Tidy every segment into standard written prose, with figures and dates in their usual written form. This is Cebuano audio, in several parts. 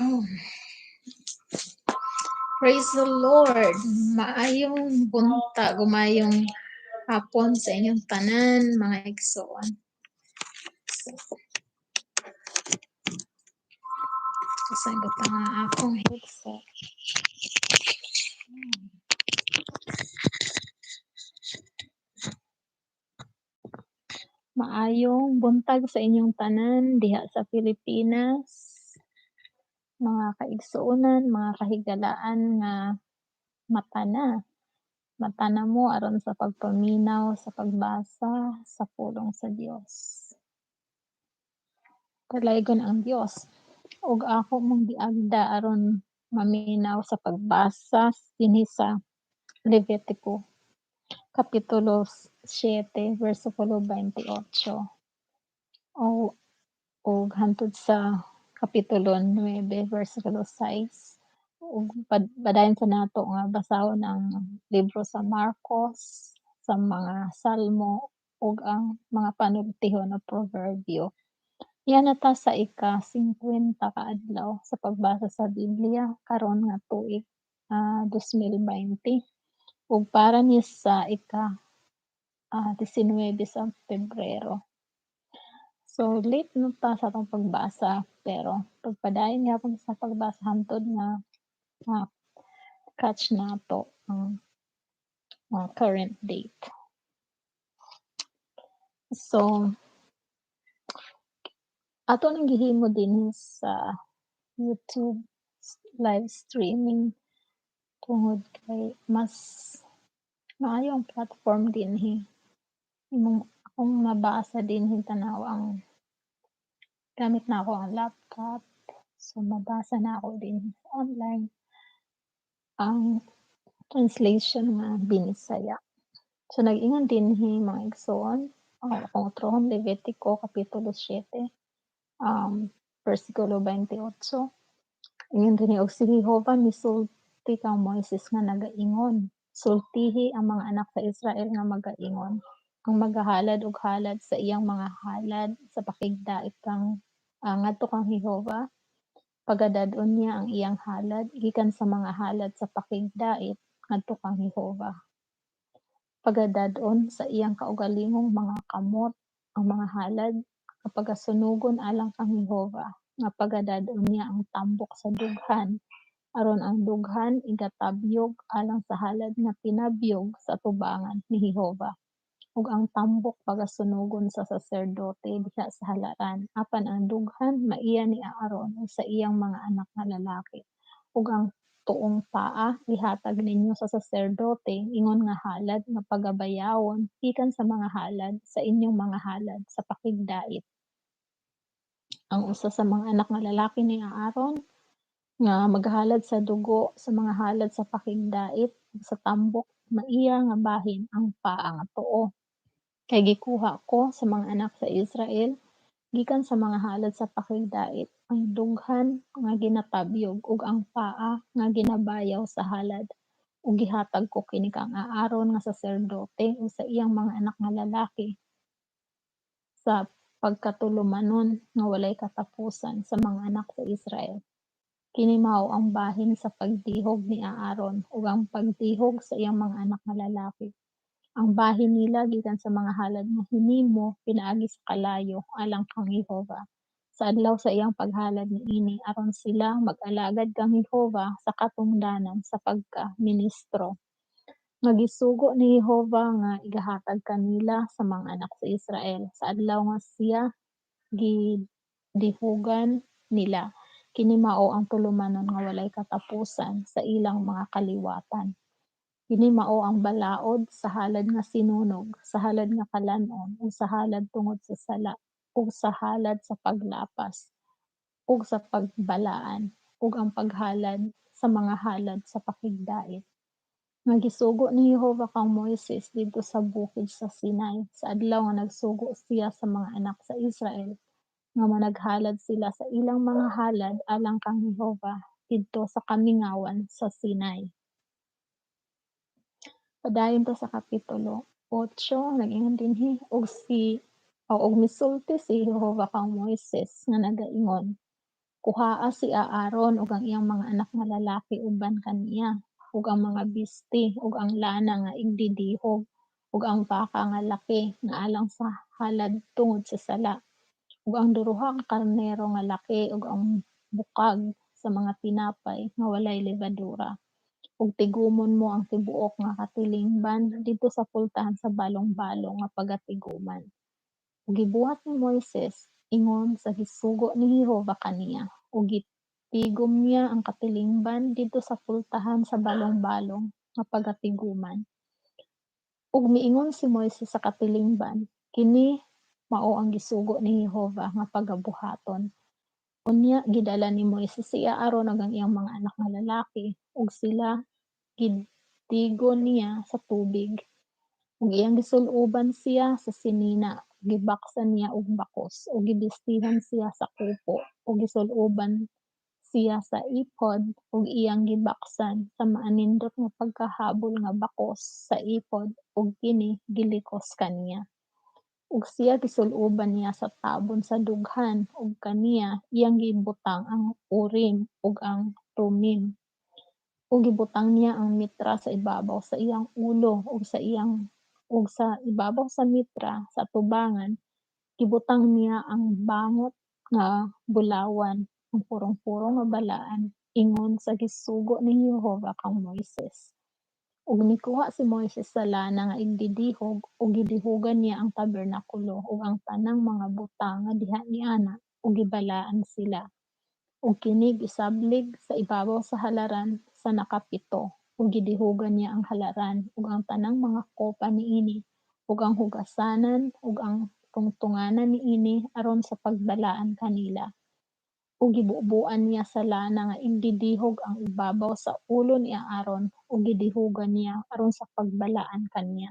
Oh. Praise the Lord. Maayong buntag, maayong hapon sa inyong tanan, mga igsoon. So, sagot ang akong headset. Maayong buntag sa inyong tanan diha sa Pilipinas. Mga kaigsuonan, mga kahigalaan nga mata na. Mata na mo aron sa pagpaminaw, sa pagbasa sa pulong sa Dios. Dalaygon ang Dios. Ug ako mong giagda aron maminaw sa pagbasa dinhi sa Levitico Kapitulo 7 versikulo 28 o ug hantod sa Kapitulo 9 versikulo 6, ug padayon sa nato nga basahon ang libro sa Marcos, sa mga Salmo ug ang mga panultihon o proverbio. Yan na ta sa ika-50 ka adlaw sa pagbasa sa Biblia karon nga tuig 2020 ug para ni sa ika 19 sa Pebrero. So late na ta sa atong pagbasa, pero pagpadayon gihapon sa pagbasa hantod nga catch nato ang current date. So ato nang gihimo dinhi sa YouTube live streaming tungod kay mas maayo ang platform dinhi. Imong akong nabasa dinhi, tan-aw ang gamit nako ang laptop, so mabasa nako dinhi online ang translation nga Binisaya. So nag-ingon dinhi, mga igsoon, akong utrohon, Levitico Kapitulo 7 versikulo 28. Ingon dinhi, "Og si Jehova misulti kang Moises nga nagaingon, Sultihi ang mga anak sa Israel nga magaingon, ang magahalad og halad sa iyang mga halad sa pakigdait kang ngadto kang Jehova, pagadad-on niya ang iyang halad gikan sa mga halad sa pakigdait ngadto kang Jehova. Pagadad-on sa iyang kaugalingong mga kamot ang mga halad nga pagasunugon alang kang Jehova, nga pagadad-on niya ang tambok sa dughan, aron ang dughan igatabyog alang sa halad nga pinabyog sa atubangan ni Jehova, ug ang tambok pagasunugon sa saserdote diha sa halaran, apan ang dughan maiya ni Aaron ug sa iyang mga anak nga lalaki. Ug ang tuong paa ihatag ninyo sa saserdote ingon nga halad nga pagabayawon gikan sa mga halad sa inyong mga halad sa pakigdait. Ang usa sa mga anak nga lalaki ni Aaron nga maghalad sa dugo sa mga halad sa pakigdait ug sa tambok, maiya nga bahin ang paa nga tuo. Kay gikuha ko sa mga anak sa Israel gikan sa mga halad sa pakigdait ang dughan nga ginatabyog ug ang paa nga ginabayaw sa halad, ug gihatag ko kini kang Aaron nga saserdote ug sa iyang mga anak nga lalaki sa pagkatulumanon nga walay katapusan sa mga anak sa Israel. Kini mao ang bahin sa pagdihog ni Aaron ug ang pagdihog sa iyang mga anak nga lalaki. Ang bahin nila gikan sa mga halad nga hinimo pinaagi sa kalayo alang kang Jehova sa adlaw sa iyang paghalad niini, aron sila mag-alagad kang Jehova sa katungdanan sa pagka-ministro nga gisugo ni Jehova nga igahatag kanila sa mga anak sa Israel sa adlaw nga siya gidihugan nila. Kini mao ang tulumanon nga walay katapusan sa ilang mga kaliwatan. Kini mao ang balaod sa halad nga sinunog, sa halad nga kalan-on, ug sa halad tungod sa sala, ug sa halad sa paglapas, ug sa pagbalaan, ug ang paghalad sa mga halad sa pakigdait nga gisugo ni Jehova kang Moises didto sa bukid sa Sinai sa adlaw nga nagsugo siya sa mga anak sa Israel nga managhalad sila sa ilang mga halad alang kang Jehova didto sa kamingawan sa Sinai." Padayon ta sa Kapitulo 8, nag-ingon dinhi, og misulti si Jehova kang Moises nga nagaingon, Kuhaa si Aaron ug ang iyang mga anak nga lalaki uban kaniya, ug ang mga bisti ug ang lana nga igdidihog ug ang baka nga laki nga alang sa halad tungod sa sala, ug ang duha ka karnero nga laki ug ang bukag sa mga tinapay nga walay lebadura. Ug tigumon mo ang tibuok nga katilingban didto sa pultahan sa balong-balong nga pagatiguman. Ug gibuhat ni Moises ingon sa gisugo ni Jehova kaniya, ug gitigom niya ang katilingban didto sa pultahan sa balong-balong nga pagatiguman. Ug miingon si Moises sa katilingban, "Kini mao ang gisugo ni Jehova nga pagabuhaton." Unya gidala ni Moises si Aaron ug ang iyang mga anak nga lalaki, ug sila gidigon niya sa tubig. Ug iyang gisul-uban siya sa sinina, gibaksan niya og bakos, ug gibistihan siya sa kupo, ug gisul-uban siya sa ephod ug iyang gibaksan sa maanindot nga pagkahabol nga bakos sa ephod ug kini gilikos kaniya. Ug siya gisul-uban niya sa tabon sa dughan, ug kaniya iyang gibutang ang Urim ug ang Thummim. Ug gibutang niya ang mitra sa ibabaw sa iyang ulo, ug sa ibabaw sa mitra sa atubangan gibutang niya ang bangot nga bulawan, ang purong-puro nga balaan, ingon sa gisugo ni Jehova kang Moises. Ug mikuha si Moises sa lana nga igdidihog ug gidihugan niya ang tabernakulo ug ang tanang mga butang nga diha niana ug gibalaan sila. Ug kini gisablig sa ibabaw sa halaran sa nakapito, ug gidihugan niya ang halaran ug ang tanang mga kopa niini ug ang hugasanan ug ang tungtunganan niini aron sa pagbalaan kanila. Ug gibuobuan niya sa lana nga igdidihog ang ibabaw sa ulo ni Aaron ug gidihugan niya aron sa pagbalaan kaniya.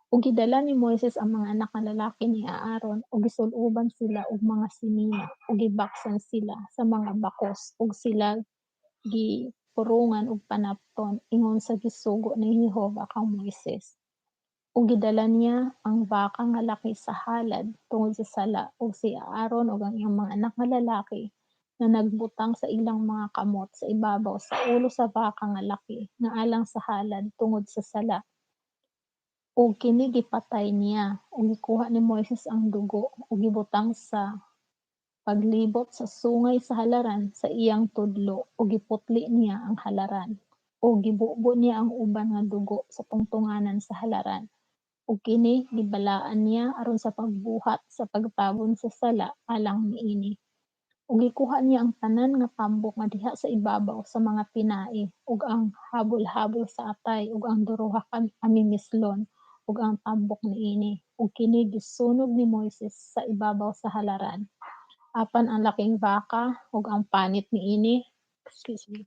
Ug gidala ni Moises ang mga anak nga lalaki ni Aaron ug gisul-uban sila og mga sinina ug gibaksan sila sa mga bakos ug sila gipurungan og panapton ingon sa gisugo ni Jehova kang Moises. Ug gidala niya ang baka nga laki sa halad tungod sa sala, ug si Aaron ug ang iyang mga anak nga lalaki nga nagbutang sa ilang mga kamot sa ibabaw sa ulo sa baka nga laki nga alang sa halad tungod sa sala. Ug kini gipatay niya, ug gikuha ni Moises ang dugo ug gibutang sa paglibot sa sungay sa halaran sa iyang tudlo, ug giputli niya ang halaran. Ug gibubo niya ang uban nga dugo sa tungtunganan sa halaran. Ug kini gibalaan niya aron sa pagbuhat sa pagtabon sa sala alang niini. Ug gikuha niya ang tanan nga tambok nga diha sa ibabaw sa mga tinai ug ang habol-habol sa atay ug ang duha ka amislon ug ang tambok niini, ug kini gisunog ni Moises sa ibabaw sa halaran. Apan ang laking baka ug ang panit niini, excuse me,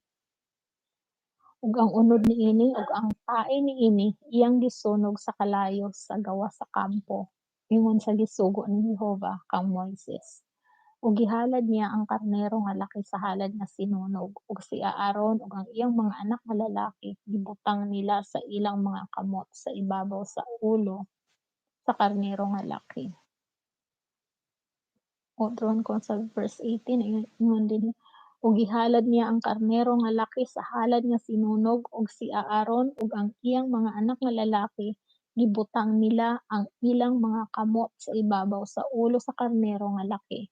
ug ang unod niini ug ang tae niini iyang gisunog sa kalayo sa gawas sa kampo, ingon sa gisugo ni Jehova kang Moises. Ug gihalad niya ang karnero nga laki sa halad nga sinunog, ug si Aaron ug ang iyang mga anak nga lalaki gibutang nila sa ilang mga kamot sa ibabaw sa ulo sa karnero nga laki. Otro ko sa verse 18, ingon dinhi, ug gihalad niya ang karnero nga laki sa halad nga sinunog, ug si Aaron ug ang iyang mga anak nga lalaki gibutang nila ang ilang mga kamot sa ibabaw sa ulo sa karnero nga laki.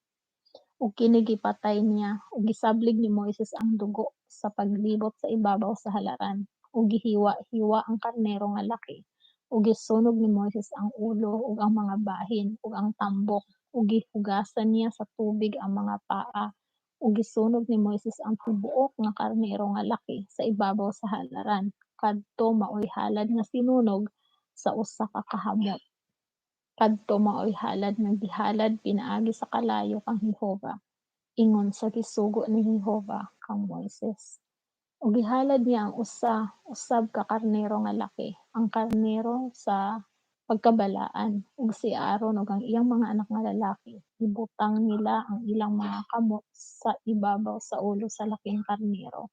Ug kini gipatay niya, ug gisablig ni Moises ang dugo sa paglibot sa ibabaw sa halaran, ug gihiwa-hiwa ang karnero nga laki, ug gisunog ni Moises ang ulo ug ang mga bahin ug ang tambok, ug gihugasan niya sa tubig ang mga paa, ug gisunog ni Moises ang tibuok nga karnero nga laki sa ibabaw sa halaran, kadto maoy halad nga sinunog sa usa ka kahamot. Kadto maoy halad nga gihalad pinaagi sa kalayo kang Jehova, ingon sa gisugo ni Jehova kang Moises. Ug gihalad niya ang usa usab ka karnero nga laki, ang karnero sa pagkabalaan, ug si Aaron ug ang iyang mga anak nga lalaki gibutang nila ang ilang mga kamot sa ibabaw sa ulo sa laking karnero.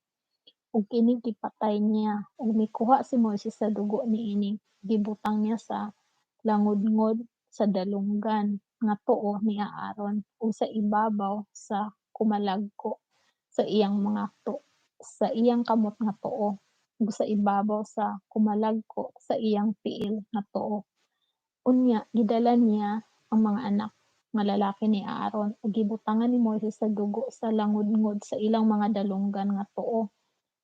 Ug kini gipatay niya, ug mikuha si Moises sa dugo niini, gibutang niya sa langudngod sa dalunggan nga tuo ni Aaron ug sa ibabaw sa kumalagko sa iyang mga sa iyang kamot nga tuo ug sa ibabaw sa kumalagko sa iyang tiil nga tuo. Unya gidala niya ang mga anak nga lalaki ni Aaron ug gibutangan ni Moises sa dugo sa langudngod sa ilang mga dalunggan nga tuo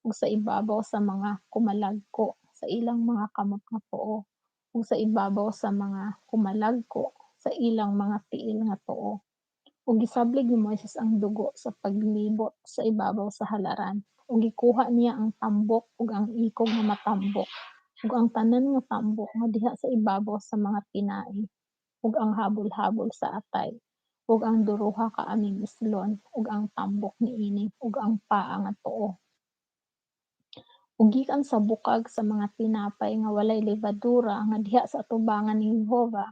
ug sa ibabaw sa mga kumalagko sa ilang mga kamot nga tuo ug sa ibabaw sa mga kumalagko sa ilang mga tiil nga tuo. Ug gisablig ni Moises ang dugo sa paglibot sa ibabaw sa halaran. Ug gikuha niya ang tambok ug ang ikog nga matambok ug ang tanan nga tambok nga diha sa ibabaw sa mga tinai ug ang habol-habol sa atay ug ang duruha ka amislon ug ang tambok niini ug ang paa nga tuo. Ug gikan sa bukag sa mga tinapay nga walay lebadura nga diha sa atubangan ni Jehova,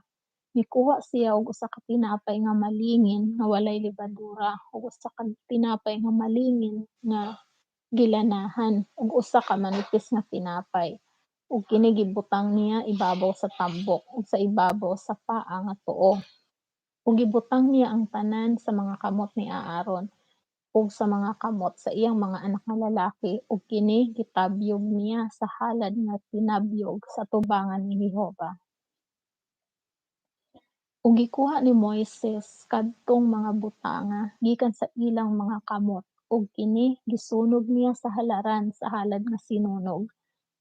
mikuha siya og usa ka tinapay nga malingin nga walay lebadura ug usa ka tinapay nga malingin nga gilanahan ug usa ka manipis nga tinapay, ug kini gibutang niya ibabaw sa tambok ug sa ibabaw sa paa nga tuo. Ug gibutang niya ang tanan sa mga kamot ni Aaron ug sa mga kamot sa iyang mga anak nga lalaki, ug kini gitabyog niya sa halad nga tinabyog sa atubangan ni Jehova. Ug gikuha ni Moises kadtong mga butanga gikan sa ilang mga kamot ug kini gisunog niya sa halaran sa halad nga sinunog.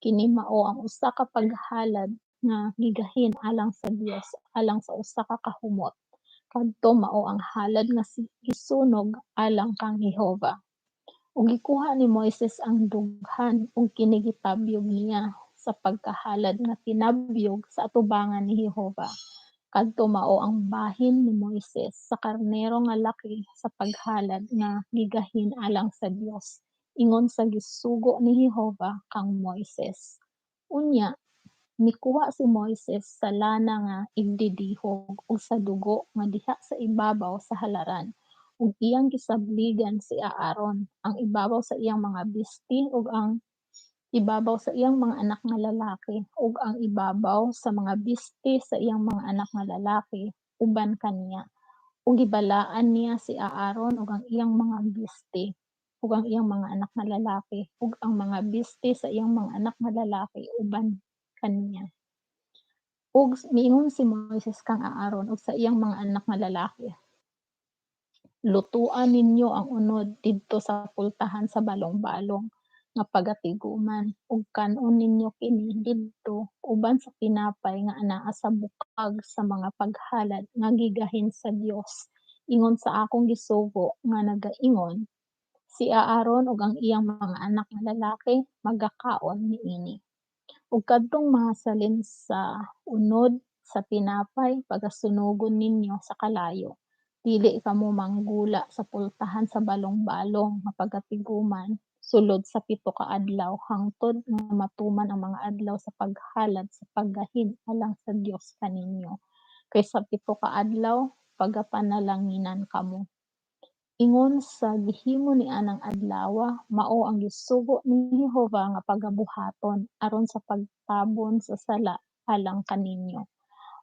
Kini mao ang usa ka paghalad nga gigahin alang sa Dios alang sa usa ka kahumot. Kadto mao ang halad nga gisunog alang kang Jehova. Ug gikuha ni Moises ang dughan ug kini gitabyog niya sa pagkahalad nga tinabyog sa atubangan ni Jehova. Kadto mao ang bahin ni Moises sa karnero nga laki sa paghalad nga gigahin alang sa Dios, ingon sa gisugo ni Jehova kang Moises. Unya mikuha si Moises sa lana nga igdidihog ug sa dugo nga diha sa ibabaw sa halaran ug iyang gisabligan si Aaron, ang ibabaw sa iyang mga bisti ug ang ibabaw sa iyang mga anak nga lalaki ug ang ibabaw sa mga bisti sa iyang mga anak nga lalaki uban kaniya. Ug gibalaan niya si Aaron ug ang iyang mga bisti ug ang iyang mga anak nga lalaki ug ang mga bisti sa iyang mga anak nga lalaki uban kaniya. Ug miingon si Moises kang Aaron ug sa iyang mga anak nga lalaki, "Lutua ninyo ang unod didto sa pultahan sa balong-balong nga pagatiguman, ug kan-on ninyo kini didto uban sa tinapay nga anaa sa bukag sa mga paghalad nga gigahin sa Dios, ingon sa akong gisugo nga nagaingon, 'Si Aaron ug ang iyang mga anak nga lalaki magakaon niini.' Ug kadtong mga salin sa unod sa tinapay pagasunogon ninyo sa kalayo. Dili kamo manggula sa pultahan sa balong-balong nga pagatiguman sulod sa 7 ka adlaw hangtod nga matuman ang mga adlaw sa paghalad sa paggahin alang sa Dios kaninyo, kay sa 7 ka adlaw pagapanalanginan kamo. Ingon sa gihimo nianang adlawa, mao ang gisugo ni Jehova nga pagabuhaton aron sa pagtabon sa sala alang kaninyo.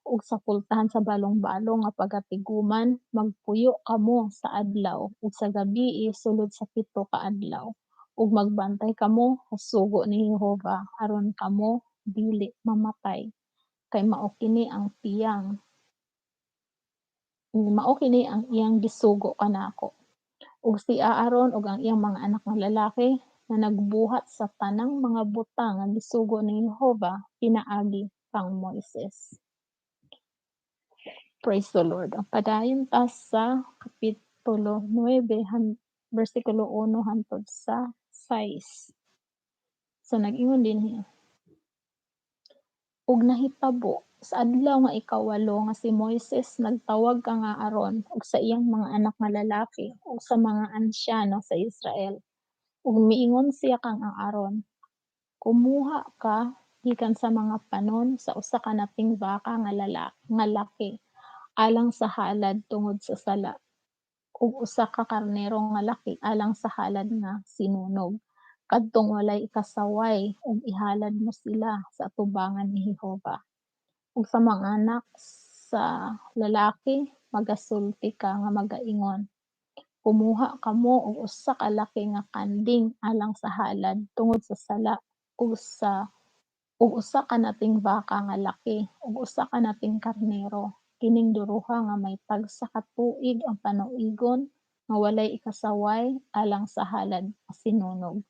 Ug sa pultahan sa balong-balong nga pagatiguman magpuyo kamo sa adlaw ug sa gabii sulod sa 7 ka adlaw, ug magbantay kamo sa sugo ni Jehova aron kamo dili mamatay, kay mao kini ang iyang gisugo kanako." Ug si Aaron ug ang iyang mga anak nga lalaki nga nagbuhat sa tanang mga butang nga gisugo ni Jehova pinaagi kang Moises. Praise the Lord. Ang padayon ta sa Kapitulo 9 bersikulo 1 hangtod sa 6. So nag-ingon dinhi, "Ug nahitabo sa adlaw nga ikawalo nga si Moises nagtawag kang Aaron ug sa iyang mga anak nga lalaki ug sa mga ansyano sa Israel. Ug miingon siya kang Aaron, 'Kumuha ka gikan sa mga panon sa usa ka naping baka nga laki alang sa halad tungod sa sala ug usa ka karnero nga laki alang sa halad nga sinunog, kadtong walay ikasaway, ug ihalad mo sila sa atubangan ni Jehova. Ug sa mga anak sa lalaki Magasulti ka nga magaingon, "Kumuha kamo og usa ka laki nga kanding alang sa halad tungod sa sala ug usa ka nating baka nga laki ug usa ka nating karnero, kining duruha nga may tagsa ka tuig ang panuigon nga walay ikasaway alang sa halad nga sinunog,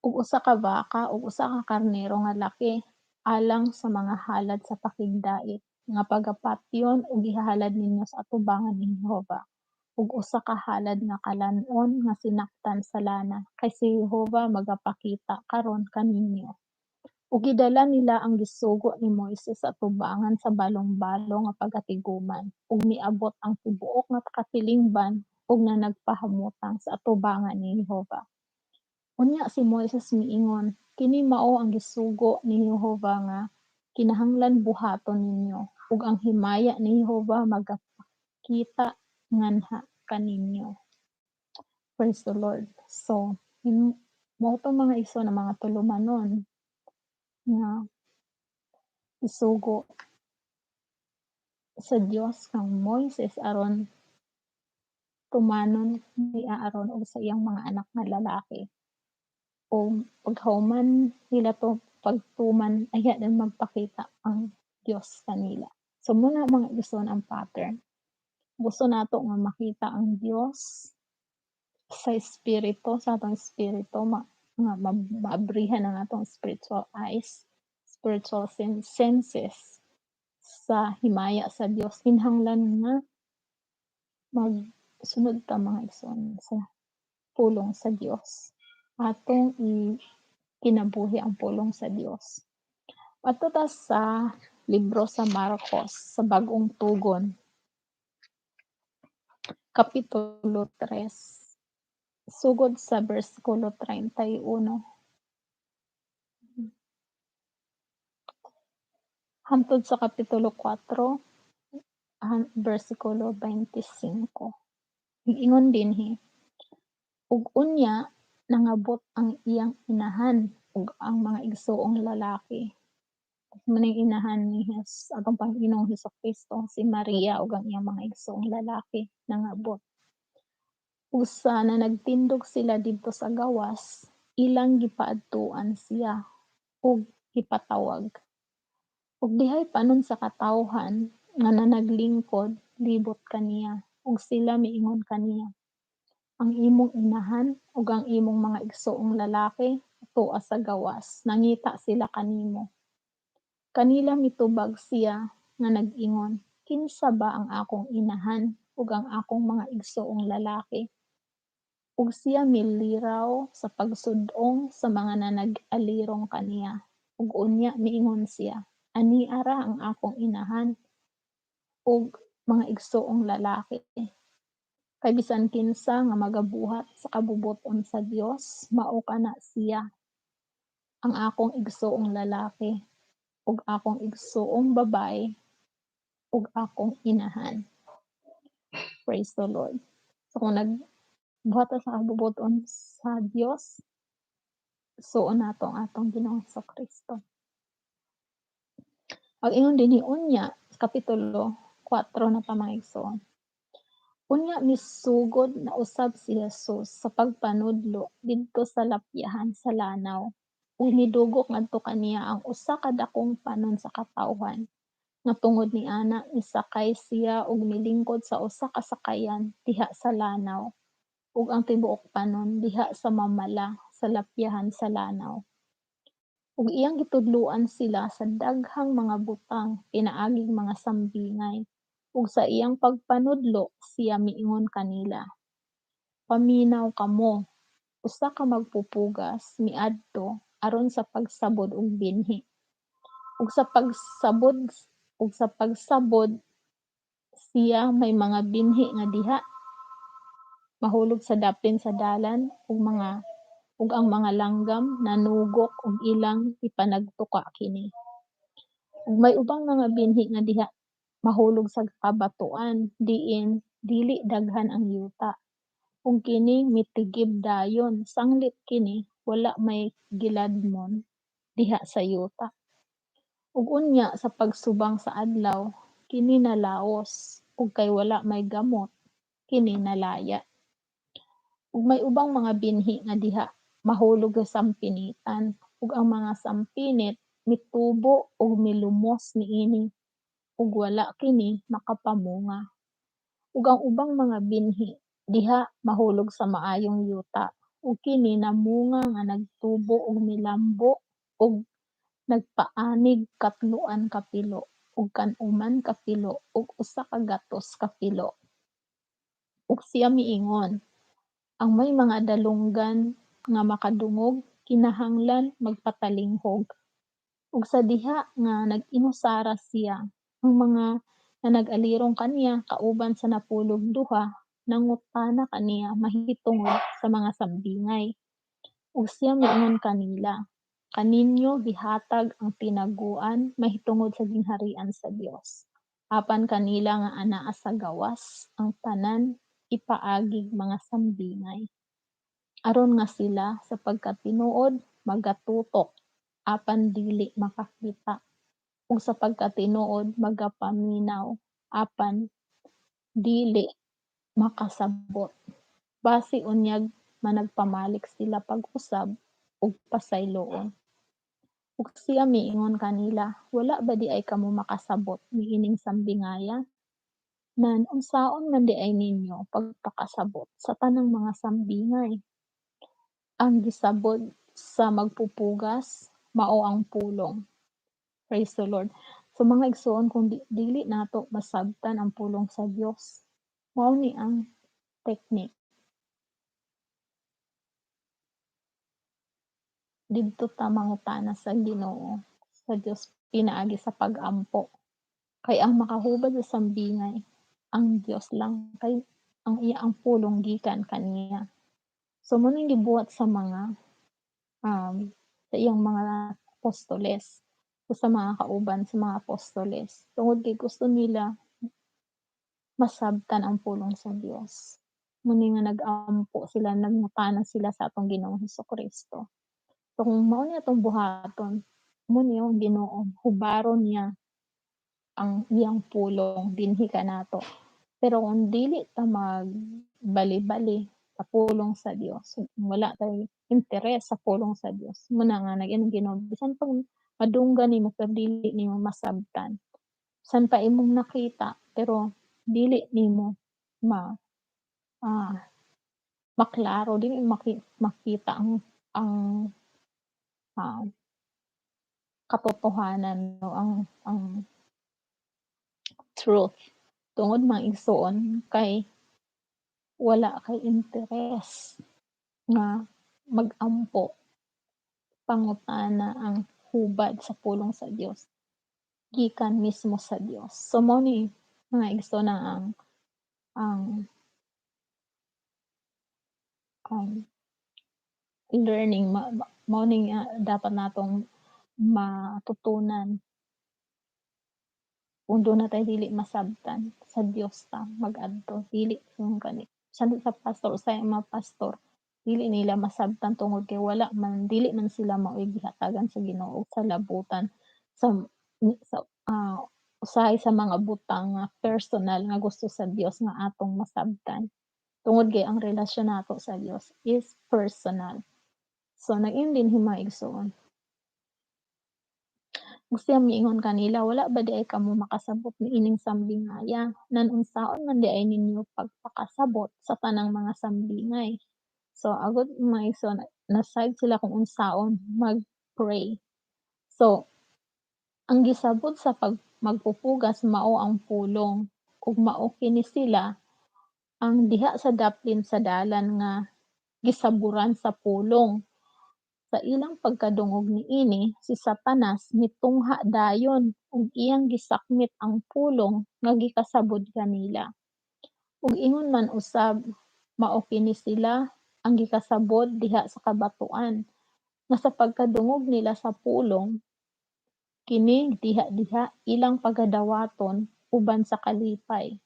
ug usa ka baka ug usa ka karnero nga laki alang sa mga halad sa pakigdait nga pagapatyon ug ihalad ninyo sa atubangan ni Jehova og usa ka halad nga kalan-on nga sinaktan sa lana, kay si Jehova magapakita karon kaninyo." Ug gidala nila ang gisugo ni Moises sa atubangan sa balong-balong nga pagatiguman, ug miabot ang tibuok nga katilingban ug nanagpahamutang sa atubangan ni Jehova. Unya si Moises miingon, "Kini mao ang gisugo ni Jehova nga kinahanglan buhaton ninyo, ug ang himaya ni Jehova magapakita nganha kaninyo." Praise the Lord. So, mao to, mga igsoon, ang mga tulumanon nga isugo sa Dios kang Moises aron tumanon ni Aaron ug sa iyang mga anak nga lalaki. Ug paghuman nila to pagtuman, ayha na magpakita ang Dios kanila. So mao na, mga igsoon, ang pattern. Gusto nato nga makita ang Dios sa espiritu, sa atong espiritu, nga maabrihan ang atong spiritual eyes, spiritual senses sa himaya sa Dios. Kinahanglan nga magsunod ta, mga igsoon, sa pulong sa Dios. Atong ikinabuhi ang pulong sa Dios. Adto ta sa libro sa Marcos sa Bag-ong Tugon. Kapitulo 3 sugod sa bersikulo 31 hangtod sa kapitulo 4 bersikulo 25. Ingon dinhi, "Ug unya nangabot ang iyang inahan ug ang mga igsuong lalaki." Mao ning inahan ni atong Panginoong Hesus Kristo, si Maria, ug ang iyang mga igsuong lalaki nangabot. Usa na nagtindog sila didto sa gawas, ilang gipaadtuan siya ug gipatawag. Ug dihay panon sa katawhan nga nanaglingkod libot kaniya, ug sila miingon kaniya, "Ang imong inahan ug ang imong mga igsuong lalaki atoa sa gawas, nangita sila kanimo." Kanila mitubag siya nga nag-ingon, "Kinsa ba ang akong inahan ug ang akong mga igsuong lalaki?" Ug siya miliraw sa pagsud-ong sa mga nanag-alirong kaniya, ug unya miingon siya, "Ania ra ang akong inahan ug mga igsuong lalaki. Kay bisan kinsa nga magabuhat sa kabubut-on sa Dios, mao kana siya ang akong igsuong lalaki ug akong igsuong babaye ug akong inahan." Praise the Lord. So kung nagbuhat ta sa kabubut-on sa Dios, suon nato ang atong Ginoong Kristo. Ang ingon dinhi unya, kapitulo 4 na ta, mga igsoon. "Unya misugod na usab si Jesus sa pagpanudlo didto sa lapyahan sa lanaw, ug midugok ngadto kaniya ang usa ka dakong panon sa katawhan, nga tungod niana misakay siya ug milingkod sa usa ka sakayan diha sa lanaw, ug ang tibuok panon diha sa mamala sa lapyahan sa lanaw. Ug iyang gitudloan sila sa daghang mga butang pinaaging mga sambingay, ug sa iyang pagpanudlo siya miingon kanila, 'Paminaw kamo. Usa ka magpupugas miadto aron sa pagsabod og binhi. Ug sa pagsabod siya, may mga binhi nga diha mahulog sa dapin sa dalan, ug ang mga langgam nanugok ug ilang gipanagtuka kini. Ug may ubang mga binhi nga diha mahulog sa kabatoan diin dili daghan ang yuta, ug kini mitigib dayon sanglit kini wala may giladmon diha sa yuta. Ug unya sa pagsubang sa adlaw kini nalaos, Ug kay wala may gamot, kini nalaya. Ug may ubang mga binhi nga diha mahulog sa sampinitan, ug ang mga sampinit mitubo ug milumos niini, ug wala kini makapamunga. Ug ang ubang mga binhi diha mahulog sa maayong yuta, ug kini namunga nga nagtubo ug milambo ug nagpaanig katloan ka pilo, ug kan-uman ka pilo, ug 100 ka pilo. Ug siya miingon, "Ang may mga dalunggan nga makadungog, kinahanglan magpatalinghog." Ug sa diha nga nag-inusara siya, ang mga nanag-alirong kaniya kauban sa napulog duha nangutana kaniya mahitungod sa mga sambingay. Ug siya miingon kanila, "Kaninyo gihatag ang tinaguan mahitungod sa gingharian sa Dios, apan kanila nga anaa sa gawas, ang tanan ipaagig mga sambingay, aron nga sila sa pagkatinuod magatutok apan dili makakita, ug sa pagkatinuod magapaminaw apan dili makasabot. Basi unyag managpamalik sila pag-usab ug pasayloon." Ug siya miingon kanila, "Wala ba diay kamo makasabot niining sambingaya? Nan unsaon man diay ninyo pagpakasabot sa tanang mga sambingay? Ang gisabod sa magpupugas mao ang pulong." Praise the Lord. So mga igsoon, kung dili nato masabtan ang pulong sa Dios, mao ni ang technique. Didto ta mangutana sa Ginoo, sa Dios, pinaagi sa pag-ampo. Kay ang makahubad sa sambingay ang Dios lang, kay ang iyang pulong gikan kaniya. So mo ning gibuhat sa mga sa iyang mga apostoles o sa mga kauban sa mga apostoles, tungod kay gusto nila masabtan ang pulong sa Dios. Muni nga nag-ampo sila, nagngutana sila sa atong Ginoong Hesukristo. So kung mao ni atong buhaton, mo ni ang Ginoo, hubaron niya ang iyang pulong dinhi kanato. Pero kung dili ta magbali-bali sa pulong sa Dios, wala tay interes sa pulong sa Dios, mo na nga nag-ingon Ginoo, bisan pag madunggan nimo pero dili nimo masabtan. Bisan pa imong nakita pero dili nimo maklaro, dili makita ang katotohanan, no, ang truth. Tungod mga igsoon kay wala kay interes nga mag-ampo, pangutana ang hubad sa pulong sa Dios gikan mismo sa Dios. So mao ni mga igsoon ang learning, mao ni dapat natong matutunan. Kung doon na tayo dili masabtan, sa Dios ta mag-adto, dili kung kani sa pastor, sa mga pastor dili nila masabtan tungod kay wala man, dili man sila maoy gihatagan sa Ginoo sa labutan sa usahay sa mga butang nga personal nga gusto sa Dios nga atong masabtan, tungod kay ang relasyon nato sa Dios is personal. So nag-ingon din mga igsoon. Ug siya miingon kanila, "Wala ba diay kamo makasabot niining sambingaya? Nan unsaon man diay ninyo pagpakasabot sa tanang mga sambingay?" So agud mga igsoon, nasayod sila kung unsaon mag-pray. So ang gisabot sa pag magpupugas mao ang pulong, ug mao kini sila ang diha sa daplin sa dalan nga gisaburan sa pulong. Sa ilang pagkadungog niini, si Satanas mitungha dayon ug iyang gisakmit ang pulong nga gikasabod kanila. Ug ingon man usab, mao kini sila ang gikasabod diha sa kabatuan, nga sa pagkadungog nila sa pulong, kini diha-diha ilang pagadawaton uban sa kalipay.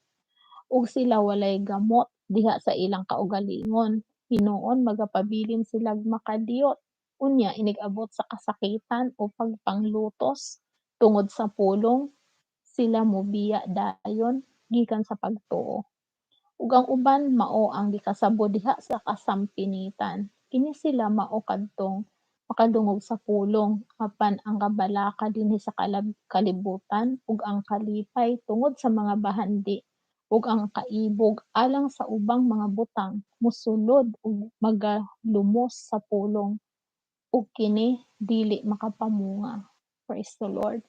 Ug sila walay gamot diha sa ilang kaugalingon, hinuon magapabilin silag makadiyot. Unya inig-abot sa kasakitan o pagpanglutos tungod sa pulong, sila mobiya dayon, gikan sa pagtuo. Ug ang uban mao ang gikasabod diha sa kasampinitan. Kini sila mao kadtong makadungog sa pulong, apan ang kabalaka dinhi sa kalibutan ug ang kalipay tungod sa mga bahandi ug ang kaibog alang sa ubang mga butang mosulod ug magalumos sa pulong, ug kini dili makapamunga. Praise the Lord.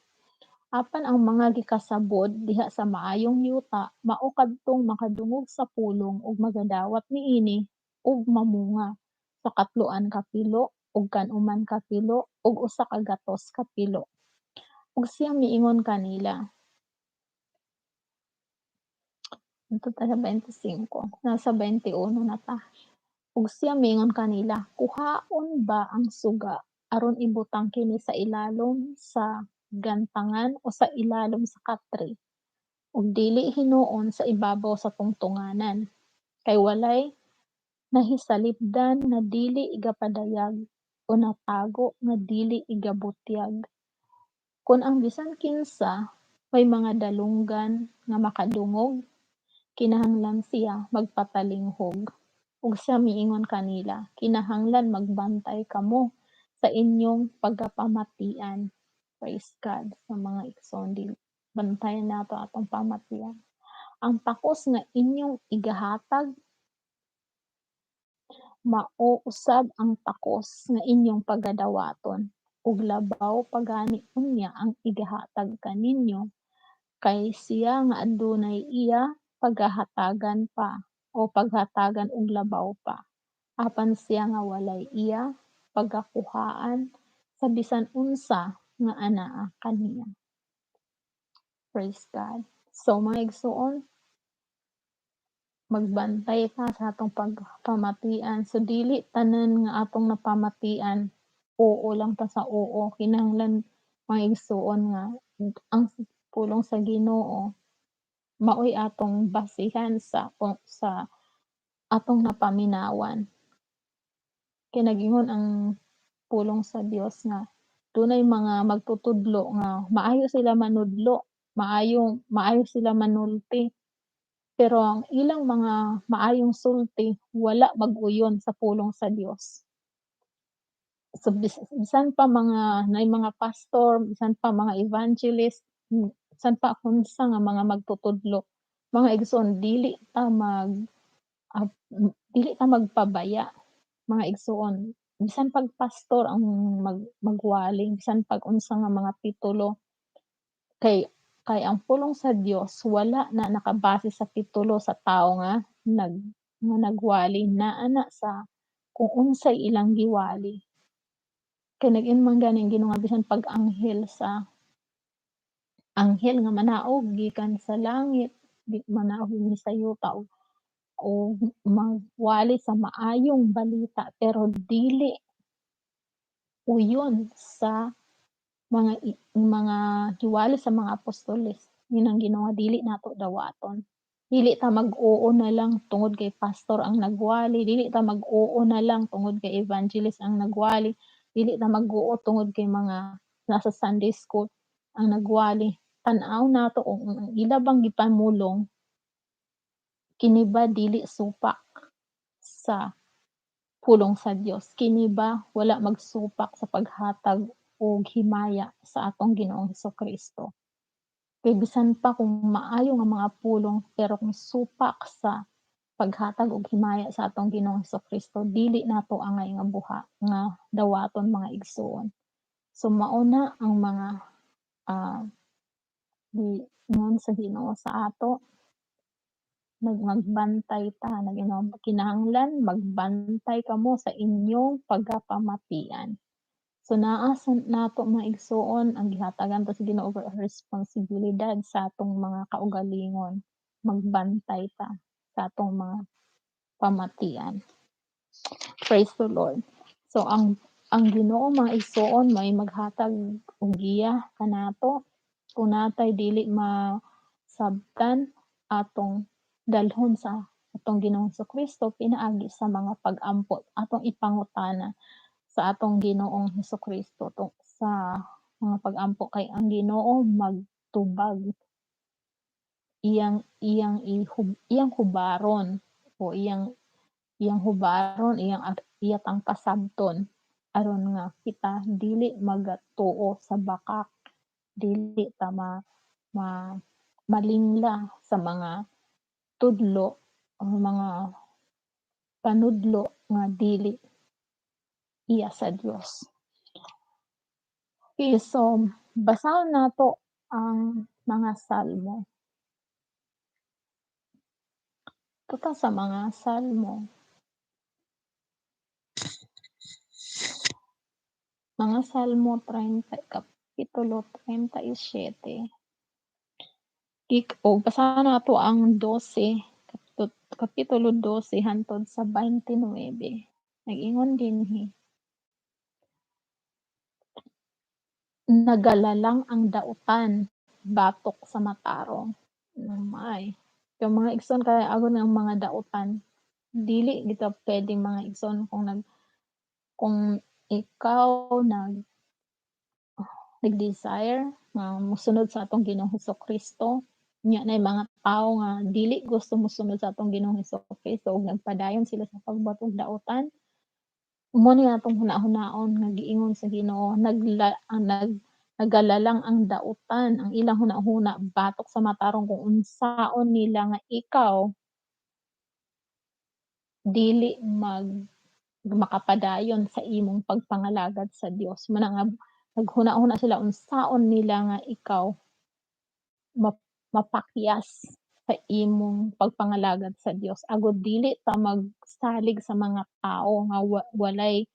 Apan ang mga gikasabod diha sa maayong yuta mao kadtong makadungog sa pulong ug magadawat niini ug mamunga sa katloan ka pilo ug kan-uman ka pilo ug 100 ka pilo. Ug siya miingon kanila, Dito ta sa 25, nasa 21 na ta. Ug siya miingon kanila, "Kuhaon ba ang suga aron ibutang kini sa ilalom sa gantangan o sa ilalom sa katre? Ug dili hinuon sa ibabaw sa tungtunganan? Kay walay nahisalipdan nga dili igapadayag o natago nga dili igabutyag. Kon ang bisan kinsa may mga dalunggan nga makadungog, kinahanglan siya magpatalinghog." Ug siya miingon kanila, "Kinahanglan magbantay kamo sa inyong pagapamatian." Praise God. Sa mga igsoon, bantayan nato atong pamatian. "Ang takos nga inyong igahatag mao usab ang takos nga inyong pagadawaton, ug labaw pa gani unya ang igahatag kaninyo, kay siya nga adunay iya pagahatagan pa o paghatagan og labaw pa, apan siya nga walay iya pagakuhaan sa bisan unsa nga anaa kaniya." Praise God. So mga igsoon, magbantay ta sa atong pagpamatian. So dili tanan nga atong napamatian, oo lang ta sa oo. Kinahanglan, mga igsoon, nga ang pulong sa Ginoo maoy atong basihan sa atong napaminawan. Kay nag-ingon ang pulong sa Dios nga dunay mga magtutudlo nga maayo sila manudlo, maayo sila manulti, pero ang ilang mga maayong sulti wala mag-uyon sa pulong sa Dios. So bisan pa mga naay mga pastor, bisan pa mga evangelist, bisan pa unsa nga mga magtutudlo, mga igsoon, dili ta magpabaya, mga igsoon. Bisan pag pastor ang magwali, bisan pag unsa nga mga titulo, kay ang pulong sa Dios wala na nakabase sa titulo sa tawo nga nagwali, naa na sa kung unsay ilang giwali. Kay nag-ingon man gani ang Ginoo nga bisan pag anghel nga manaog gikan sa langit, manaog dinhi sa yuta og magwali sa maayong balita pero dili uyon sa mga giwali sa mga apostoles, ingon ang Ginoo nga dili nato dawaton. Dili ta mag-oo na lang tungod kay pastor ang nagwali, dili ta mag-oo na lang tungod kay evangelist ang nagwali, dili ta mag-oo tungod kay mga nasa Sunday school ang nagwali. Tan-aw nato kung ang ila bang gipamulong kini ba dili supak sa pulong sa Dios, kini ba wala magsupak sa paghatag og himaya sa atong Ginoong Hesukristo. Kay bisan pa kung maayo nga mga pulong, pero kung supak sa paghatag og himaya sa atong Ginoong Hesukristo, dili nato angay nga buha nga dawaton, mga igsoon. So mao na ang mga giingon sa Ginoo sa ato. Magbantay ta, kinahanglan magbantay kamo sa inyong pagapamatian. So naa sa nato, mga igsoon, ang gihatagan ta sa Ginoo og responsibilidad sa atong mga kaugalingon, magbantay ta sa atong mga pamatian. Praise the Lord. So ang Ginoo, mga igsoon, may maghatag og giya kanato. Kung natay dili masabtan, atong dalhon sa atong Ginoong Hesukristo pinaagi sa mga pag-ampo, atong ipangutana sa atong Ginoong Hesukristo sa mga pag-ampo, kay ang Ginoo magtubag. Iyang hubaron o iyang hubaron, iyang iyatang pasabton aron nga kita dili magatuo sa bakak, dili ta ma, ma malingla sa mga tudlo o mga panudlo nga dili iya sa Dios. Okay, so basahon nato ang mga Salmo. Tuta sa mga Salmo. Mga Salmo 30, Kapitulo 37. O basahan nato ang 12, Kapitulo 12 hantod sa 29. Nag-ingon dinhi. Nagalalang ang dautan batok sa matarong. Oh my. Yung mga igsoon kay agon ang mga dautan dili gito pwedeng mga igsoon kung ikaw nag-desire nga mosunod sa atong Ginoong Hesukristo, nya nay mga tawo nga dili gusto mosunod sa atong Ginoong Hesukristo ug nagpadayon sila sa pagbuhat og dautan. Mo ni atong huna-hunaon nga giingon sa Ginoo, nagalalang ang dautan ang ilang huna-huna batok sa matarong kung unsaon nila nga ikaw dili makapadayon sa imong pagpangalagad sa Dios. Mao na nga naghuna-huna sila unsaon nila nga ikaw mapakyas sa imong pagpangalagad sa Dios. Agod dili ta magsalig sa mga tawo nga walay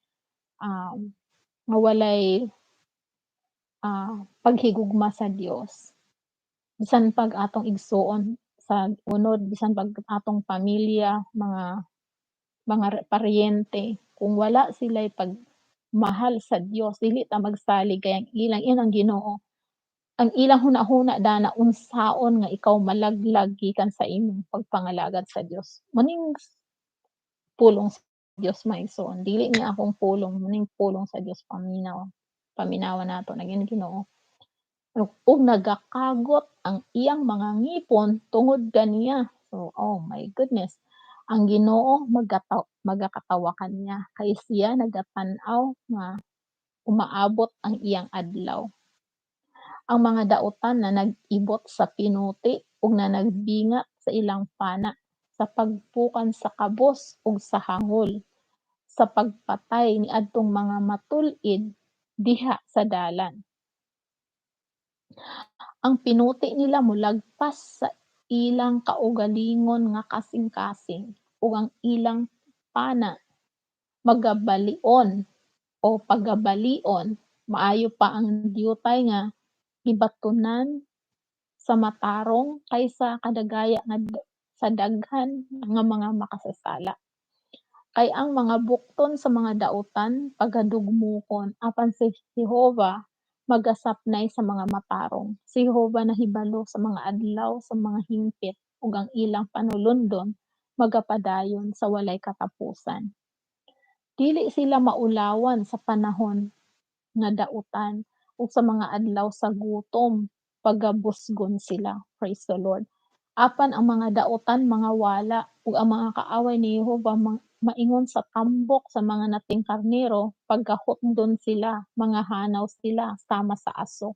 paghigugma sa Dios. Bisan pag atong igsuon sa unod, bisan pag atong pamilya, mga paryente, kung wala sila'y pagmahal sa Dios, dili ta magsalig kay ang ilang inang Ginoo. Ang ilang huna-huna dana unsaon nga ikaw malaglag gikan sa imong pagpangalagad sa Dios. Muning pulong sa Dios, mga igsoon, dili ni akong pulong, muning pulong sa Dios, paminaw. Paminawan nato naging Ginoo. Ug nagakagot ang iyang mga ngipon tungod kaniya. So, oh my goodness. Ang Ginoo magakatawa kaniya kay siya nagatan-aw nga umaabot ang iyang adlaw. Ang mga dautan na nag-ibot sa pinuti ug na nagbingat sa ilang pana sa pagpukan sa kabos ug sa hangol sa pagpatay niadtong mga matul-id diha sa dalan. Ang pinuti nila molagpas sa ilang kaugalingon nga kasing-kasing ug ang ilang pana magabalion o pagabalion. Maayo pa ang diyutay nga gibatunan sa matarong kaysa kadagaya nga sa daghan nga mga makasasala. Kay ang mga bukton sa mga dautan pagadugmokon, apan si Jehova magasapnay sa mga matarong. Si Jehova nahibalo sa mga adlaw sa mga hingpit ug ang ilang panulundon magapadayon sa walay katapusan. Dili sila maulawan sa panahon nga dautan ug sa mga adlaw sa gutom pagabusgon sila. Praise the Lord. Apan ang mga dautan mga wala ug ang mga kaaway ni Jehova maingon sa tambok sa mga nating karnero, pagkahutdon sila, mga hanaw sila sama sa aso.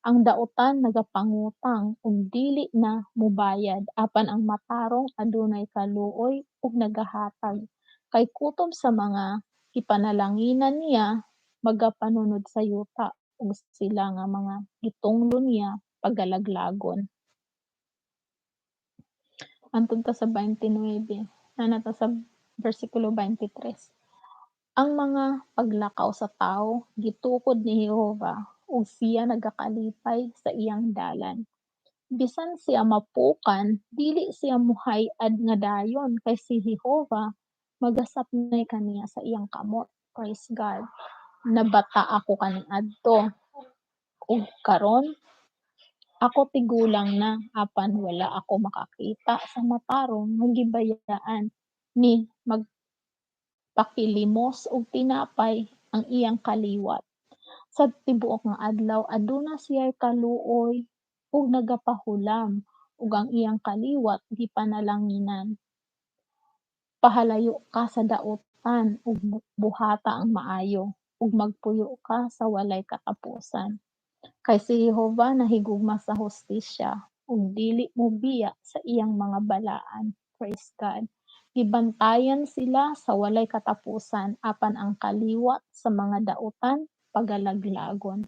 Ang dautan nagapangutang ug dili na mubayad, apan ang matarong adunay kaluoy ug nagahatag. Kay kutob sa mga gipanalanginan niya magapanunod sa yuta ug sila nga mga gitunglo niya pagalaglagon. Antod ta sa 29, naa ta sa versikulo 23. Ang mga paglakaw sa tawo gitukod ni Jehova ug siya nagakalipay sa iyang dalan. Bisan siya mapukan, dili siya muhay-ad nga dayon kay si Jehova magasapnay kaniya sa iyang kamot. Praise God. Nabata ako kaniadto ug karon ako tigulang na, apan wala ako makakita sa matarong nga gibayaan ni magpakilimos og tinapay ang iyang kaliwat. Sa tibuok nga adlaw aduna siya'y kaluoy ug nagapahulam ug ang iyang kaliwat gipanalanginan. Pahalayo ka sa dautan ug buhata ang maayo, ug magpuyo ka sa walay katapusan. Kay si Jehova nahigugma sa hustisya ug dili mobiya sa iyang mga balaan. Praise God. Gibantayan sila sa walay katapusan, apan ang kaliwat sa mga dautan pagalaglagon.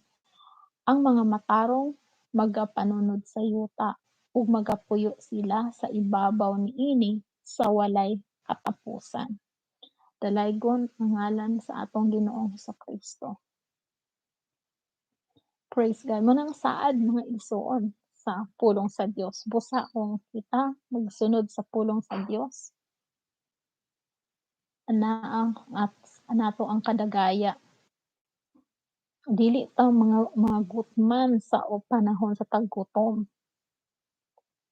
Ang mga matarong magapanunod sa yuta ug magapuyo sila sa ibabaw niini sa walay katapusan. Dalaygon ang ngalan sa atong Ginoong Kristo. Praise God. Mao nang saad, mga igsuon, sa pulong sa Dios. Busa kung kita magsunod sa pulong sa Dios, anaa at nato ang kadagaya. Dili ta mga gutman sa o panahon sa taggutom.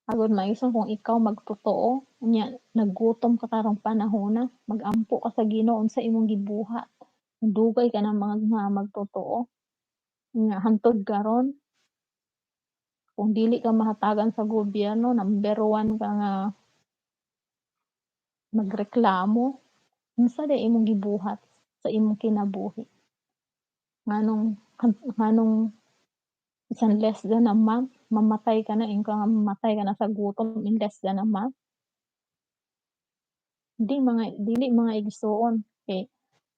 Agud, mga igsoon, kung ikaw magtotoo unya naggutom ka karong panahona, magampo ka sa Ginoo unsa imong gibuhat. Dugay ka na mga nga magtotoo nga hantod karon, kung dili ka mahatagan sa gobyerno, number one ka nga magreklamo. Unsa diay imong gibuhat sa imong kinabuhi? Nganong bisan less than a month mamatay ka na, ingon ka nga mamatay ka na sa gutom in less than a month? Di mga dili, mga igsuon, kay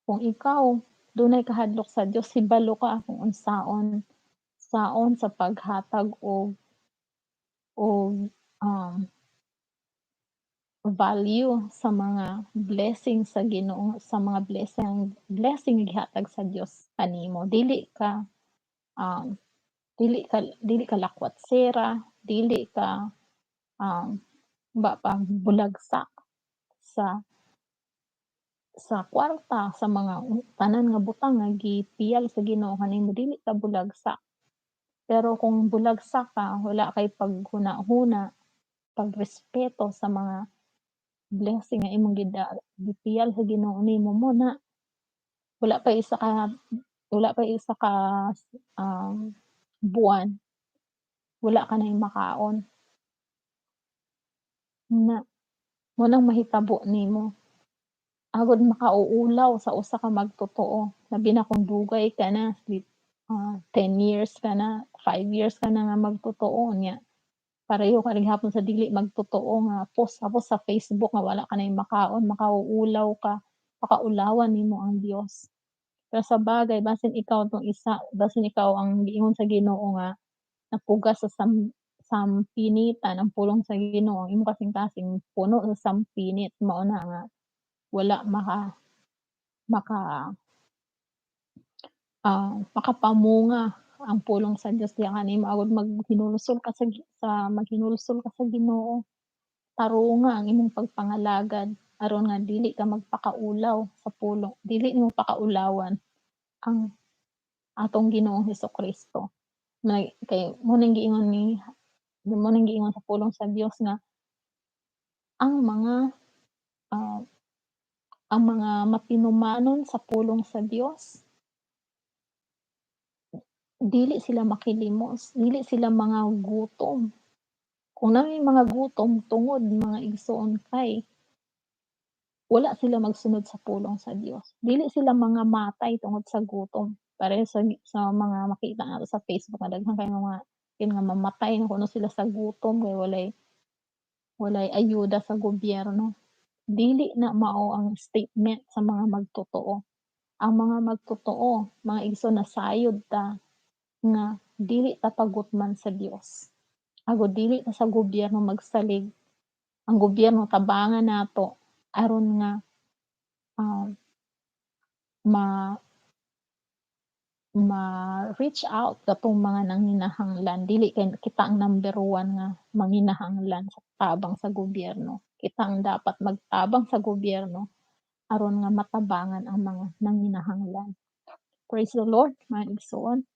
kung ikaw dunay kahadlok sa Dios, hibalo ka kung unsaon saon sa paghatag og value sa mga blessing sa Ginoo, sa mga blessing nga gihatag sa Dios kanimo. Dili ka lakwatsera, dili ka ba pa bulagsak sa kwarta, sa mga tanan nga butang nga gipiyal sa Ginoo kanimo, dili ka bulagsak. Pero kung bulagsak ka, wala kay paghuna-huna, pagrespeto sa mga blessing nga imong gipiyal sa Ginoo nimo, mo na wala pa isa ka buwan, wala ka nay makaon. Na mao nang mahitabo nimo. Agud makauulaw sa usa ka magtotoo, labi na kung dugay ka na, 10 years ka na, 5 years ka na nga magtotoo, nya pareho ka gihapon sa dili magtotoo nga post ka post sa Facebook nga wala ka nay makaon, makauulaw ka, makaulawan nimo ang Dios. Pero sa bagay, basin ikaw tong isa, basin ikaw ang giingon sa Ginoo nga napugas sa sampinitan ang pulong sa Ginoo, ang imong kasing-kasing puno sa sampinit, mao na nga wala makapamunga ang pulong sa Dios diha kanimo. Agud maghinulsol ka sa Ginoo. Tarunga ang imong pagpangalagad aron nga dili ka magpakaulaw sa pulong, dili nimo pakaulawan ang atong Ginoong Hesukristo. May kay mo ning giingon sa pulong sa Dios nga ang mga matinumanon sa pulong sa Dios, dili sila makilimos, dili sila mga gutom. Kung naa may mga gutom tungod, mga igsoon, kay wala sila magsunod sa pulong sa Dios. Dili sila mga matay tungod sa gutom. Pareho sa mga makita nato sa Facebook nga daghan kaayo mga yun nga mamatay na kuno sila sa gutom kay walay ayuda sa gobyerno. Dili na mao ang statement sa mga magtotoo. Ang mga magtotoo, mga igsoon, nasayod ta nga dili ta pagutman sa Dios. Agud dili ta sa gobyerno magsalig. Ang gobyerno tabangan nato aron nga ma-reach out katong mga nanginahanglan. Dili kay kita ang number one nga manginahanglan sa tabang sa gobyerno. Kita ang dapat magtabang sa gobyerno aron nga matabangan ang mga nanginahanglan. Praise the Lord, mga igsoon.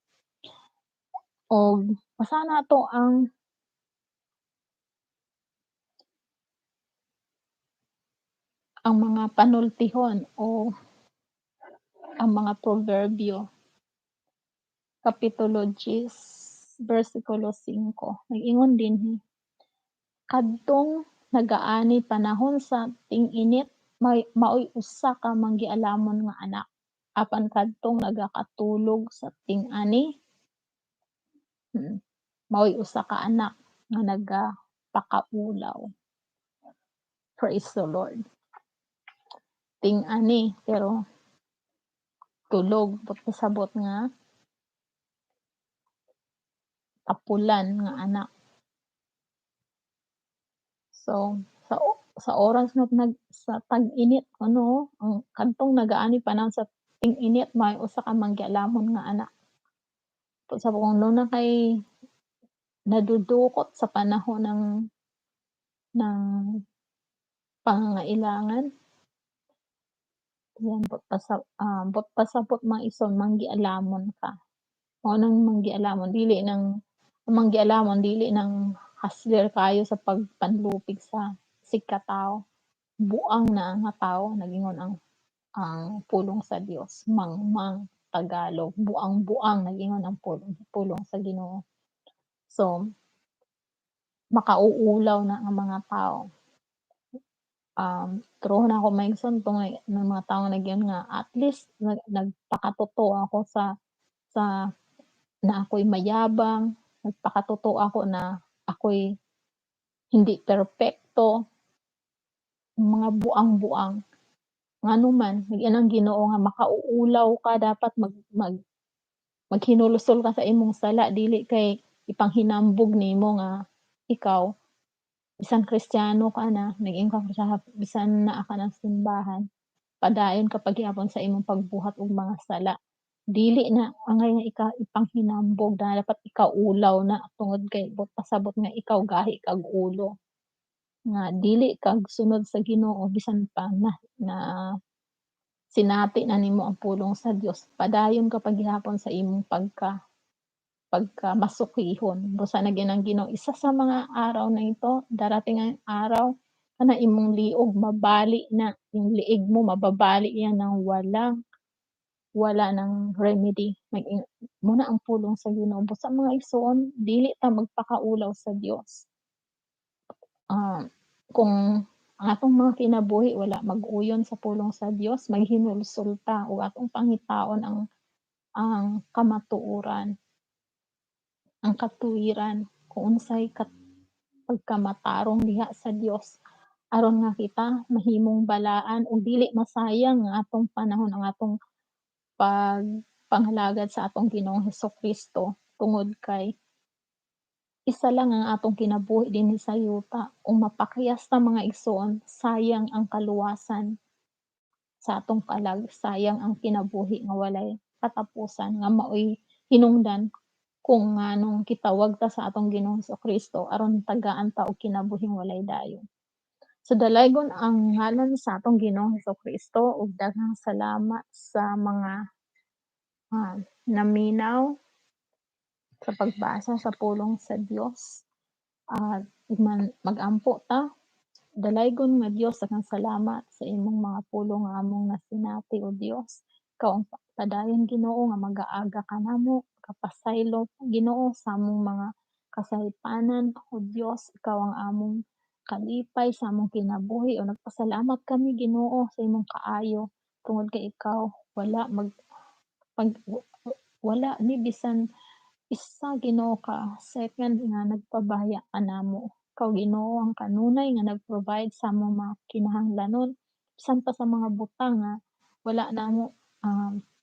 Og basa nato ang mga panultihon o ang mga proverbio. Kapitulo 10, bersikulo 5. Nag-ingon dinhi, Kadtong nagaani panahon sa ting-init may maoy usa ka manggialamon nga anak, apan kadtong nagakatulog sa ting-ani, maoy usa ka anak nga nagapakaulaw. Praise the Lord. Ting-ani pero tulog, pasabot nga tapulan nga anak. So sa oras nga nag sa tag-init ano, ang kadtong nagaani panahon sa ting-init may usa ka manggialamon nga anak. Sa kung na kay nadudukot sa panahon ng pangangailangan, yan, but pasabot mga igsoon, manggialamon ka. Mao nang manggialamon, dili nang manggialamon, dili nang hustler kayo sa pagpanlupig sa sigkatawo. Buang na nga tawo, nagingon ang pulong sa Dios, mangmang Tagalog, buang-buang nagingon ang pulong sa Ginoo. So makauulaw na ang mga tao. True na ako mga igsoon tungod ng mga tawo nagyan nga at least nagpakatotoo ako sa na ako'y mayabang, nagpakatotoo ako na ako'y hindi perpekto, mga buang-buang. Ngano man, nag-inang Ginoo nga makauulaw ka, dapat maghinulusol ka sa imong sala, dili kay ipanghinambog nimo nga ikaw bisan Kristiyano ka na, nag-ingon ka sa bisan naa ka ng simbahan, padayon ka paghihapon sa imong pagbuhat og mga sala. Dili na angay nga ika ipanghinambog, dapat ikaulaw na tungod kay buot pasabot nga ikaw gahi kag ulo. Nga dili kag sunod sa Ginoo bisan pa na sinati na nimo ang pulong sa Dios, padayon ka paghihapon sa imong pagka masukihon. Busa na gyud ang Ginoo, isa sa mga araw na ito, darating ang araw kana imong liog mabali na, yung liig mo mababali yan ng wala ng remedy. Muna ang pulong sa Ginoo. Busa mga igsoon, dili ta magpakaulaw sa Dios. Kung ang atong mga kinabuhi wala mag-uyon sa pulong sa Dios, maghinulsol ta ug atong pangitaon ang kamatuoran, ang katuwiran, kung unsay pagkamatarong diha sa Dios aron nga kita mahimong balaan ug dili masayang ang atong panahon, ang atong pagpangalagad sa atong Ginoong Hesukristo, tungod kay isa lang ang atong kinabuhi dinhi sa yuta. Kung mapakyas ta mga igsoon, sayang ang kaluwasan sa atong kalag, sayang ang kinabuhi nga walay katapusan nga maoy hinungdan kung nganong kitawag ta sa atong Ginoong Hesukristo aron tagaan ta og kinabuhing walay dayon. So dalaygon ang ngalan sa atong Ginoong Hesukristo ug daghang salamat sa mga naminaw sa pagbasa sa pulong sa Dios. At mag-ampo ta. Dalaygon nga Dios, daghang salamat sa imong mga pulong nga among nasinati, o Dios. Ikaw ang padayon, Ginoo, nga mag-aaga kanamo, kapasaylo, Ginoo, sa among mga kasaypanan, o Dios. Ikaw ang among kalipay sa among kinabuhi o nagpasalamat kami, Ginoo, sa imong kaayo tungod kay ikaw wala mag pag wala ni bisan isa, Ginoo, ka second nga nagpabaya kanamo. Ikaw, Ginoo, ang kanunay nga nag-provide sa among mga kinahanglanon bisan pa sa mga butang nga wala namo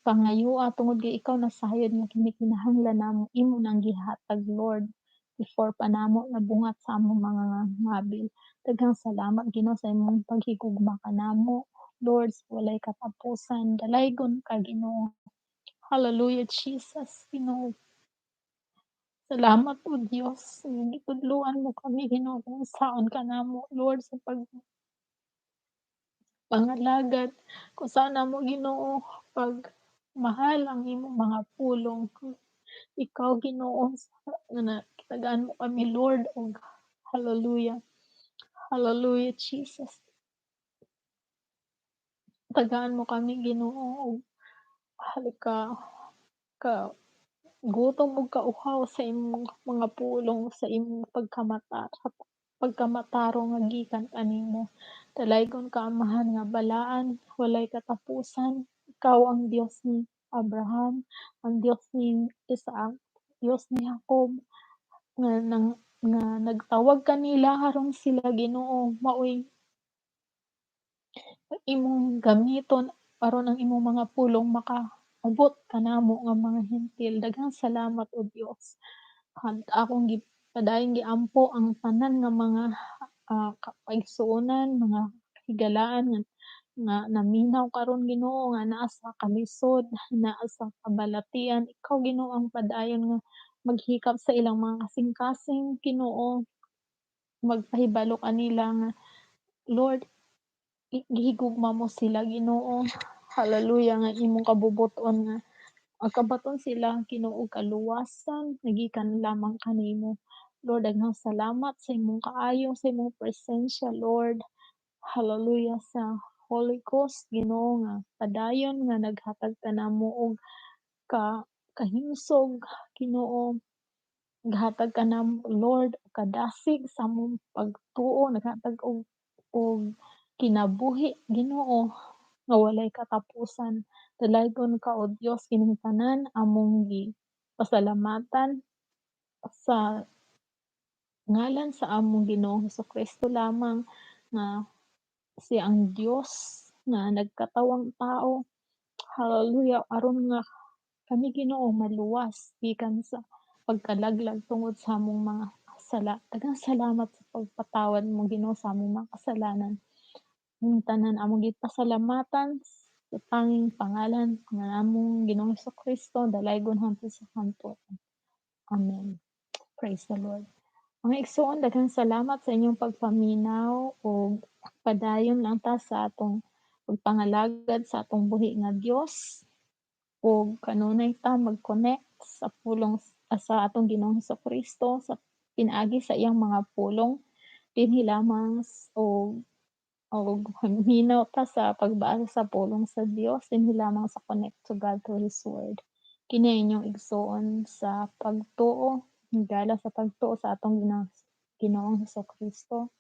pangayoa, tungod kay ikaw nasayod nga kini kinahanglan namo, imo nang gihatag, Lord, before pa namo nabungat sa among mga ngabil. Daghang salamat, Ginoo, sa imong paghigugma kanamo, Lord, sa walay katapusan. Dalaygon ka, Ginoo. Hallelujah, Jesus, Ginoo. Salamat, O Dios, nga gitudloan mo kami, Ginoo, kung unsaon ka namo, Lord, sa pag pangalagad, kung saan namo, Ginoo, pag mahal ang imong mga pulong. Ikaw, Ginoo, nga tagaan mo kami, Lord, og hallelujah. Hallelujah, Jesus. Tagaan mo kami, Ginoo, og halika ka gutom ug kauhaw sa imong mga pulong, sa imong pagkamata pagkamatarong nga gikan kanimo. Dalaygon ka, Amahan nga balaan, walay katapusan. Ikaw ang Dios ni Abraham, ang Dios ni Isaac, Dios ni Jacob, nga nang nga nagtawag kanila aron sila, Ginoo, maoy imong gamiton aron ang imong mga pulong makaabot kanamo nga mga Hentil. Daghang salamat, o Dios. Akong padayon giampo ang tanan nga mga kaigsuonan, mga higalaan nga naminaw karon, Ginoo, nga naa sa kalisod, naa sa kabalatian. Ikaw, Ginoo, ang padayon nga maghikap sa ilang mga kasing-kasing, Ginoo. Magpahibalo kanila nga, Lord, gihigugma mo sila, Ginoo. Hallelujah, nga imong kabubut-on nga makabaton sila, Ginoo, kaluwasan nga gikan lamang kanimo. Lord, daghang salamat sa imong kaayo, sa imong presensya, Lord. Hallelujah sa Holy Ghost, Ginoo, nga padayon nga naghatag kanamo og kahimsog, Ginoo. Naghatag ka namo, Lord, og kadasig sa among pagtuo, naghatag og kinabuhi, Ginoo, nga walay katapusan. Dalaygon ka, o Dios, kining tanan among gipasalamatan sa ngalan sa among Ginoong Hesukristo lamang, nga siya ang Dios nga nagkatawang tao. Hallelujah, aron nga kami, Ginoo, maluwas gikan sa pagkalaglag tungod sa among mga sala. Daghang salamat sa pagpatawad mo, Ginoo, sa among mga kasalanan. Ang tanan among gipasalamatan sa tanging pangalan nga among Ginoong Hesukristo, dalaygon hangtod sa kamatuoran. Amen. Praise the Lord. Mga igsoon, daghang salamat sa inyong pagpaminaw ug padayon lang ta sa atong pagpangalagad sa atong buhi nga Dios ug kanunay ta mag-connect sa pulong sa atong Ginoong Hesukristo sa pinaagi sa iyang mga pulong dinhi lamang og minaw ta sa pagbasa sa pulong sa Dios dinhi lamang sa Connect to God through His Word. Kini inyong igsoon sa pagtuo, higala sa pagtuo sa atong Ginoong Hesukristo,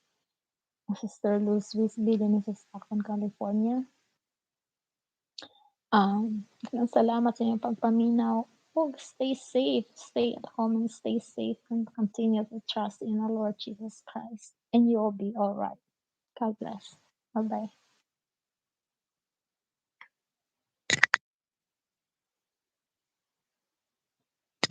Sister Luz Wisby dinhi sa Stockton, California. Salamat sa inyong pagpaminaw ug stay safe, stay at home and stay safe and continue to trust in our Lord Jesus Christ and you will be alright. God bless. Bye-bye.